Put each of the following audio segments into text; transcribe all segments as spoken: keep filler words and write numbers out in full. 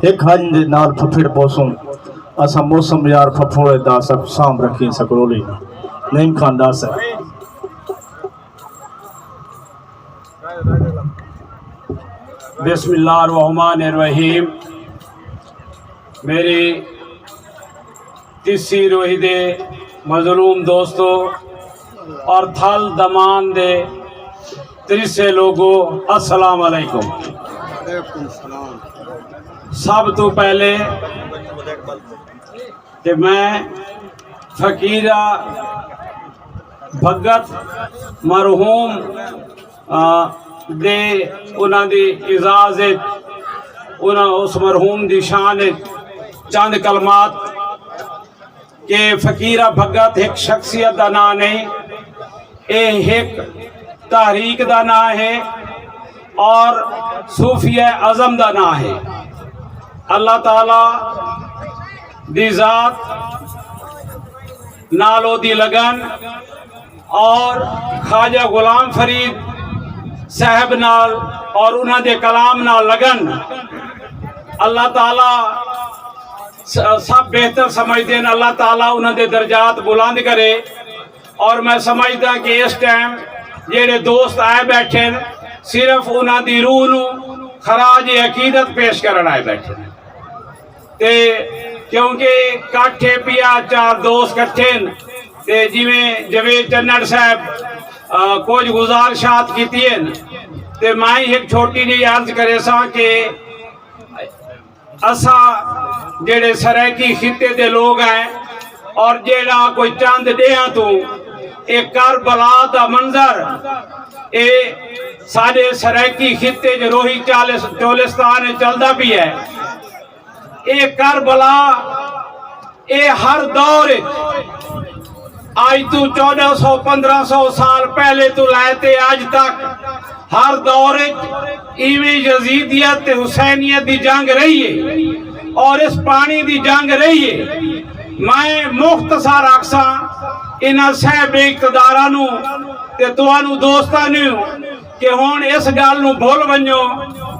ہک ہنج دے نال پھپھڑ پوسوں۔ اساں موسم یار پھپھوڑے دا سب سانبھ رکھیں سکرولی نا۔ نعیم خان ڈاس ہے۔ بسم اللہ الرحمن الرحیم۔ میری تیسی روہی دے مظلوم دوستو اور تھل دمان دے تریسے لوگو، السلام علیکم۔ سب تو پہلے تے میں فقیرہ بھگت مرحوم، آ، دے انہاں دی اعزاز اچ، انہاں، اس مرحوم دی شان اچ چند کلمات کہ فقیرہ بھگت ہک شخصیت دا ناں نہیں، اے ہک تحریک دا ناں ہے اور صوفیہ اعظم دا ناں ہے۔ اللہ تعالی دی ذات نال او دی لگن اور خواجہ غلام فرید صاحب نال اور انہاں دے کلام نال لگن۔ اللہ تعالی س-، سب بہتر سمجھدے ہیں۔ اللہ تعالی انہاں دے درجات بلند کرے۔ اور میں سمجھدا کہ اس ٹائم جڑے دوست آئے بیٹھے ہیں، صرف انہاں دی روح نو خراج عقیدت پیش کرن آئے بیٹھے ہیں۔ تے کیونکہ کٹھے پیا چار دوست کٹھے ہیں، تے جویں جاوید چنڑ صاحب، آ، کچھ گزارشات کیتی ہیں، تے میں ایک چھوٹی جی عرض کرے ساں کہ اساں جڑے سرائیکی خطے دے لوگ ہیں اور جیڑھا کوئی چند ݙینہاں توں اے کربلا دا منظر اے ساݙے سرائیکی خطے جو روہی چالس-، چولستان اچ چلدا پیا ہے۔ اے کربلا اے ہر دور اچ، اج توں چوݙاں سو پندرہ سو سال پہلے توں لے تے اج تک ہر دور اچ ایویں یزیدیت تے حسینیت دی جنگ رہی ہے اور اس پاݨی دی جنگ رہی ہے۔ میں مختصر آکھساں انہاں صاحب اقتداراں نوں تے تہانوں دوستاں نوں کہ ہݨ اس ڳالھ نوں بھل ونڄو،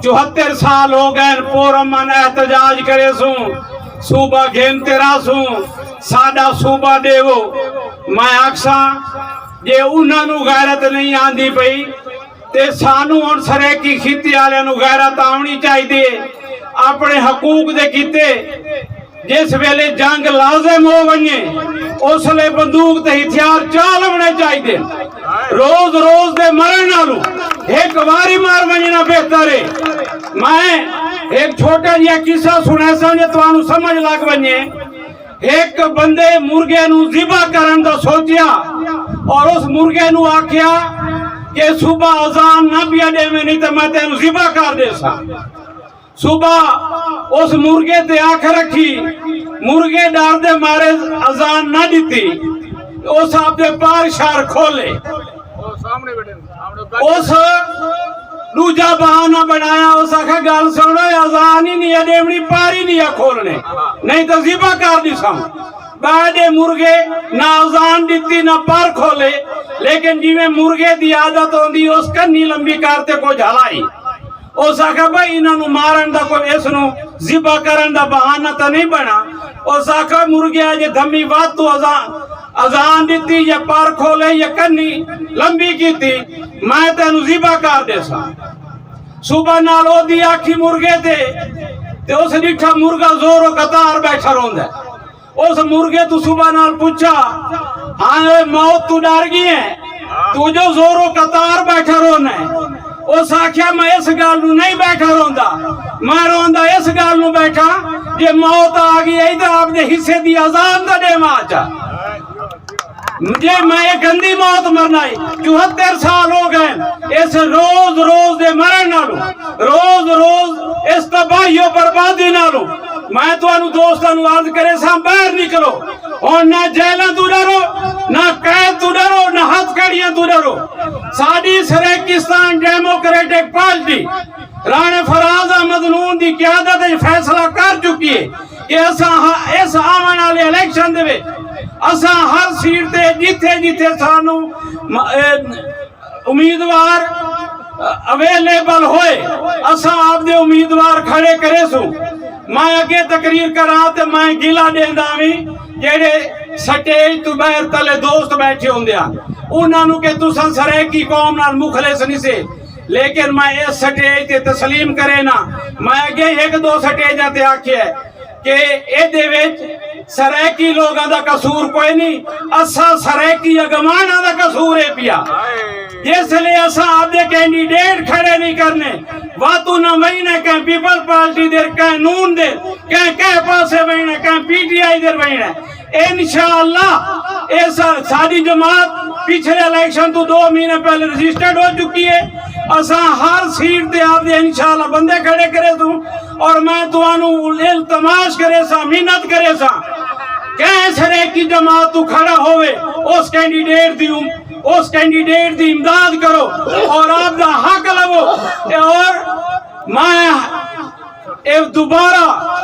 چوہتر سال ہو ڳئے پرامن احتجاج کریسوں، صوبہ گھن تے رہسوں، ساݙا صوبہ ݙیوو۔ میں آکھساں جے انہاں نوں غیرت نہیں آندی پئی تے سانوں ہݨ سرائیکی خطے آلیاں نوں غیرت آوݨی چاہیدی ہے اپݨے حقوق دے کیتے۔ جس ویلے جنگ لازم ہو ونڄے، اس لے بندوق تے ہتھیار چا لوݨے چاہیدے۔ روز روز دے مرݨ نالوں ہک واری مر ونڄݨا بہتر ہے۔ میں ہک چھوٹا جیہا قصہ سݨیساں جے تہانوں سمجھ لڳ ونڄے۔ ہک بندے مرغے نوں ذبح کرݨ دا سوچیا اور اس مرغے نوں آکھیا کہ صبح اذان نہ پیا ݙیویں، نہیں تے میں تینوں ذبح کر ݙیساں۔ صبح اس مرغے تے اکھ رکھی، مرغے ݙر دے مارے اذان نہ ݙتی۔ اس آپ دے پر شر کھولے۔ اس ݙوجھا بہانہ بݨایا، اس آکھیا، "ڳالھ سݨ، اذان ہی نہیں ݙیوݨی، پر ہی نہیں کھولݨے، نہیں تاں ذبح کر ݙیساں۔" ٻئے ݙے مرغے نہ اذان ݙتی نہ پر کھولے، لیکن جیویں مرغے دی عادت ہوندی، اس کنی لمبی کر تے کجھ ہلائی۔ اس آکھیا، "بھائی، انہاں نوں مارݨ دا کوئی، اس نوں ذبح کرݨ دا بہانہ تاں نہیں بݨا۔" اس آکھیا، "مرغیا، جے دھمی وت توں اذان، اذان ݙتی یا پر کھولے یا کنی لمبی کیتی، میں تینوں ذبح کر ݙیساں۔" صبح نال اودی اکھ ہی مرغے تے، تے اس ݙٹھا مرغا زور و قطار بیٹھا روندا ہے۔ اس مرغے توں صبح نال پچھا، "ہاں اے موت، توں ݙر ڳئی ہیں؟ توں جو زور و قطار بیٹھا رونا ہے؟" اس آکھیا، "میں اس ڳالھ نوں نہیں بیٹھا روندا، میں روندا اس ڳالھ نوں بیٹھا جے موت آ ڳئی ہے تاں آپ دے حصے دی اذان دا ݙیواں چا۔" جے میں اے گندی موت مرنا ہے، چوہتر سال ہو ڳئے اس روز روز دے مرݨ نالوں، روز روز اس تباہی و بربادی نالوں۔ میں تہانوں دوستاں نوں عرض کریساں، باہر نکلو۔ ہݨ نہ جیلاں توں ݙرو، نہ قید توں ݙرو، نہ ہتھ کڑیاں توں ݙرو۔ ساݙی سرائیکستان ڈیموکریٹک پارٹی رانا فراز احمد نون دی قیادت وچ فیصلہ کر چکی ہے کہ اساں ہ-، اس آوݨ والے الیکشن دے وچ اساں ہر سیٹ تے جتھے جتھے سانوں م-، اے، امیدوار اویلیبل ہوئے، اساں آپ دے امیدوار کھڑے کریسوں۔ میں اگے تقریر کراں تے میں گلہ ݙیندا ویں جیڑھے سٹیج توں ٻاہر تلے دوست ٻیٹھے ہوندے ہن انہاں نوں کہ تساں سرائیکی قوم نال مخلص نسے، لیکن میں اس سٹیج تے تسلیم کرینا۔ میں اگے ہک دو سٹیجاں تے آکھیا ہے کہ ایدے وچ سرائیکی لوگاں دا قصور کوئی نہیں، اساں سرائیکی اگواناں دا قصور ہے پیا۔ جس لے اساں آپدے کینڈیڈیٹ کھڑے نہیں کرنے، وت انہاں وینے کہیں پیپلز پارٹی دے، کہیں نون دے، کہیں کہیں پاسے وینے، کہیں پی ٹی آئی دے وینے۔ انشاءاللہ اے سا- ساڈی جماعت پچھلے الیکشن توں دو مہینے پہلے رجسٹرڈ ہو چکی ہے۔ اساں ہر سیٹ تے آپدے انشاءاللہ بندے کھڑے کریسوں، اور میں تہانوں التماش کریساں، منت کریساں، کہیں سرائیکی جماعت توں کھڑا ہووے، اس کینڈیڈیٹ دی ام- اس کینڈیڈیٹ دی امداد کرو اور آپدا حق لوو۔ تے اور میں اے دوبارہ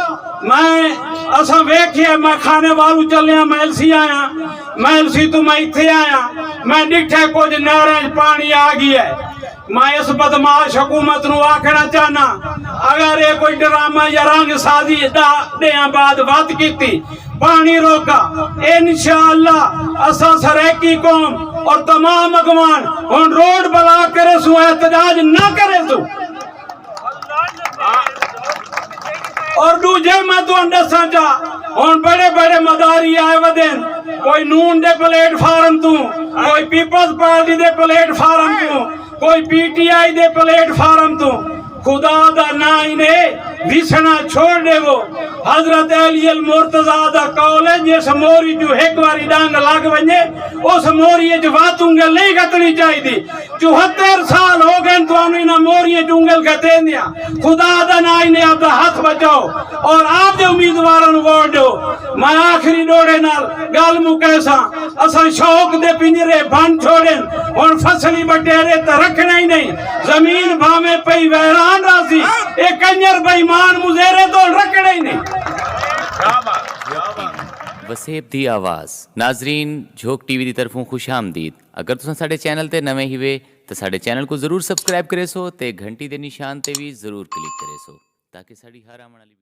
میں اساں ویکھیا، میں خانے والوں چلیاں، میں ایل سی آیاں، میں ایل سی توں میں اتھے آیاں، میں ݙٹھے کجھ نہراں اچ پاݨی آ ڳیا ہے۔ میں اس بدمعاش حکومت نوں آکھݨا چاہنا، اگر اے کوئی ڈرامہ یا رنگ سازی دا ݙینہاں بعد وت کیتی، پاݨی روکا، انشاءاللہ اساں سرائیکی قوم اور تمام اڳواݨ ہݨ روڈ بلاک کریسوں، احتجاج نہ کریسوں۔ اور ݙوجھے میں تہاݙے ݙساں چا، ہݨ بڑے بڑے مداری آئے ودن، کوئی نون دے پلیٹ فارم توں، کوئی پیپلز پارٹی دے پلیٹ فارم توں، کوئی پی ٹی آئی دے پلیٹ فارم توں۔ خدا دا ناں انہیں وسݨا چھوڑ ݙیوو۔ حضرت علی المرتضیٰ دا قول ہے، جس موری جو ہک واری ݙنگ لڳ ونڄے، اس موری اچ وت انگل نہیں گھتݨی چاہیدی۔ چوہتر سال ہو ڳئے تہانوں انہاں موریاں چ انگل گھتیندیاں۔ خدا دا ناں انہیں آپدا ہتھ بچاؤ اور آپدے امیدواراں نوں ووٹ ݙیو۔ میں آخری ݙوہڑے نال ڳالھ مکیساں، اساں شوق دے پنجرے بھن چھوڑن، ہݨ فصلی بٹیرے تاں رکھݨے ہی نہیں، زمین بھانویں پئی ویران راہسی، اے کنجر بے ایمان مزیرے تاں رکھݨے ہی نہیں۔ وسیب دی آواز۔ ناظرین، جھوک ٹی وی دی طرفوں خوش آمدید۔ اگر تساں ساڈے چینل تے نویں ہیوے تاں ساڈے چینل کوں ضرور سبسکرائب کریسو تے گھنٹی دے نشان تے وی ضرور کلک کریسو تاکہ ساڈی ہر آوݨ والی